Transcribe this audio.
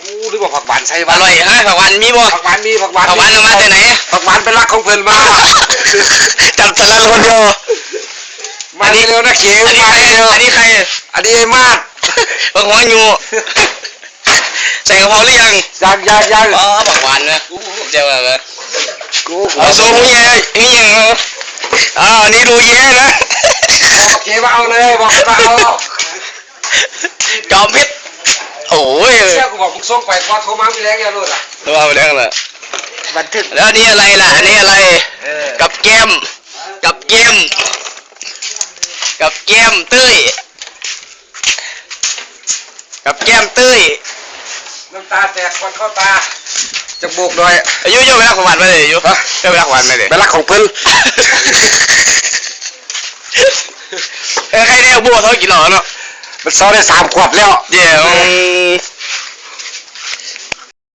ໂອ້ ຫຼືວ່າຜັກຫວານໃສ່ວະ? ອະລ່ອຍ ຮະ ຜັກຫວານມີບໍ່? ຜັກຫວານມີ ຜັກຫວານ ຜັກຫວານເອົາມາແຕ່ໃດ? ຜັກຫວານໄປລັກຂອງເພິ່ນມາ ຈັບສະລັນຄົນດຽວ. ມາເລັວນະເຂງ ອັນນີ້ໃຜ? ມາເລັວ ອັນນີ້ໃຜ? ອັນນີ້ອ້າຍມາດ ບັກຫົວຫຍູ້. ໃສ່ກະເພົາຫຼືຍັງ? ຍັງ ຍັງ ຍັງ. ອໍ ຜັກຫວານນະ ເຈົ້າວ່າ ໂອ້ໂຫ ໂຊຜູ້ໃຫຍ່ ອີຫຍັງ? ອ່າ ອັນນີ້ລູກແຍ່ນະ ບອກເກມາເອົາເລີຍ ບອກເກມາເອົາ. ຈອມເພັດ ໂອ້ຍ ເຊື່ອກູບອກ ມຶງສົ່ງໄປ ວ່າໂທມາມື້ແລງຢ່າໂລດອະ ໂທມາມື້ແລງລະ ບັນທຶກ. ແລ້ວອັນນີ້ອະໄລລະ? ອັນນີ້ອະໄລ? ເອີ ກັບແກ້ມ ກັບແກ້ມ ກັບແກ້ມເຕີຍ ກັບແກ້ມເຕີຍ. ນ້ຳຕາແຕກ ຄວັນເຂົ້າຕາ ຈະໂບກໜ້ອຍ. ອາຍຸ ເຈົ້າໄປລັກຂອງຫວານມາເດ້ ຢູ່ ຮະ ເຈົ້າໄປລັກຂອງຫວານມາເດ້? ໄປລັກຂອງເພິ່ນ. ເອີ ໃຄແນວບົວເຮົາກິນເນາະ ເນາະ ມັນເຊົາໄດ້ສາມຂວດແລ້ວ. ເອີ